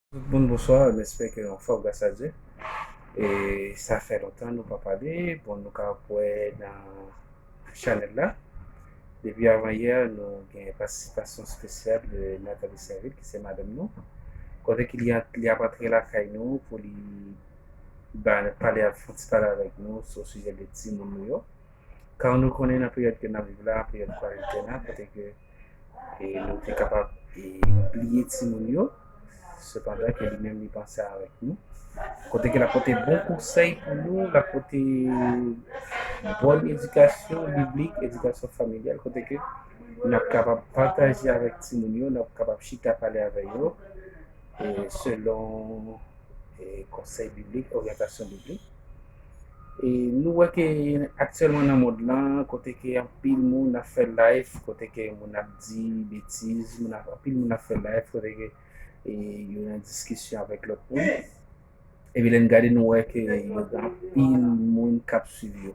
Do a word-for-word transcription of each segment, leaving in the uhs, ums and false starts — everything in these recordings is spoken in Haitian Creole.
Tout moun bonswa, m espere ke nou anfòm gras a Dye. E sa fè lontan nou pa pale, bon nou ka wè nan chanèl la. Depi avan yè nou gen patisipasyon espesyal de Nathalie Servil ki se madanm nou. Kote ki li, li ap antre lakay nou pou li ba, pale, fè yon ti pale avèk nou sou sijè de timoun nou yo. Kan nou konnen nan peryòd ke n ap viv la, peryòd kwarantèn la, kote ke e nou te kapab e, bliye timoun yo, sepandan ke li menm li panse avèk nou. Kote ke l ap pote bon konsèy pou nou, l ap pote bòn edikasyon biblik, edikasyon familyal, kote ke n ap kapab pataje avèk timoun yo, n ap kapab chita pale avè yo e, selon e, konsèy biblik, oryantasyon biblik. E nou wè ke aktyèlman nan mond lan, kote ke anpil moun ap fè live, kote ke moun ap di betiz, moun ap, anpil moun ap fè live, kote ke e, yo nan diskisyon avèk lòt moun. Epi lè n gade nou wè ke yo gen anpil moun k ap swiv yo.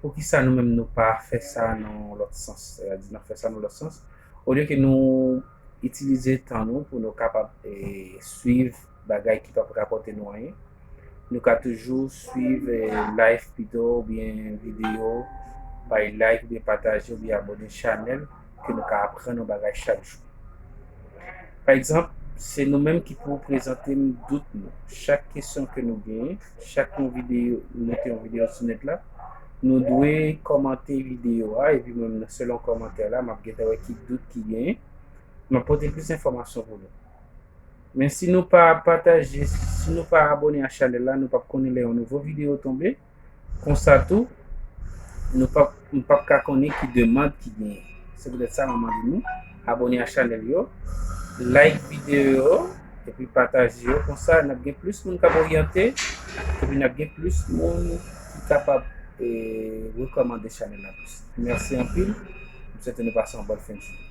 Poukisa nou menm nou pa fè sa nan yon lòt sans? Sètadi n ap fè sa nan yon lòt sans. Olye ke nou itilize tan nou pou nou kapab e, swiv bagay ki p ap rapòte nou anyen, nou ka toujou swiv e, live pito oubyen videyo, bay like oubyen pataje oubyen abòne chanèl ke nou ka aprann yon bagay chak jou. Pa egzanp, se nou menm ki pou prezante m dout nou. Chak kesyon ke nou genyen, chak yon videyo, nou mete yon videyo sou nèt la, nou dwe kòmante videyo a, epi mwen menm selon kòmantè la, m ap gentan wè ki dout ki genyen. M ap pote plis enfòmasyon pou nou. Men si nou pa pataje, si nou pa abòne a chanèl la, nou p ap konnen lè yon nouvo videyo tonbe. Konsa tou, nou p ap, m p ap ka konnen ki demann ki genyen. Se poutèt sa mwen mande nou abòne a chanèl yo, like videyo yo, epi pataje yo. Konsa, n ap gen plis moun k ap oryante, epi n ap gen plis moun ki kapab e, rekòmande chanèl la plis. Mèsi anpil. M swete nou pase yon bòn fen de jounen.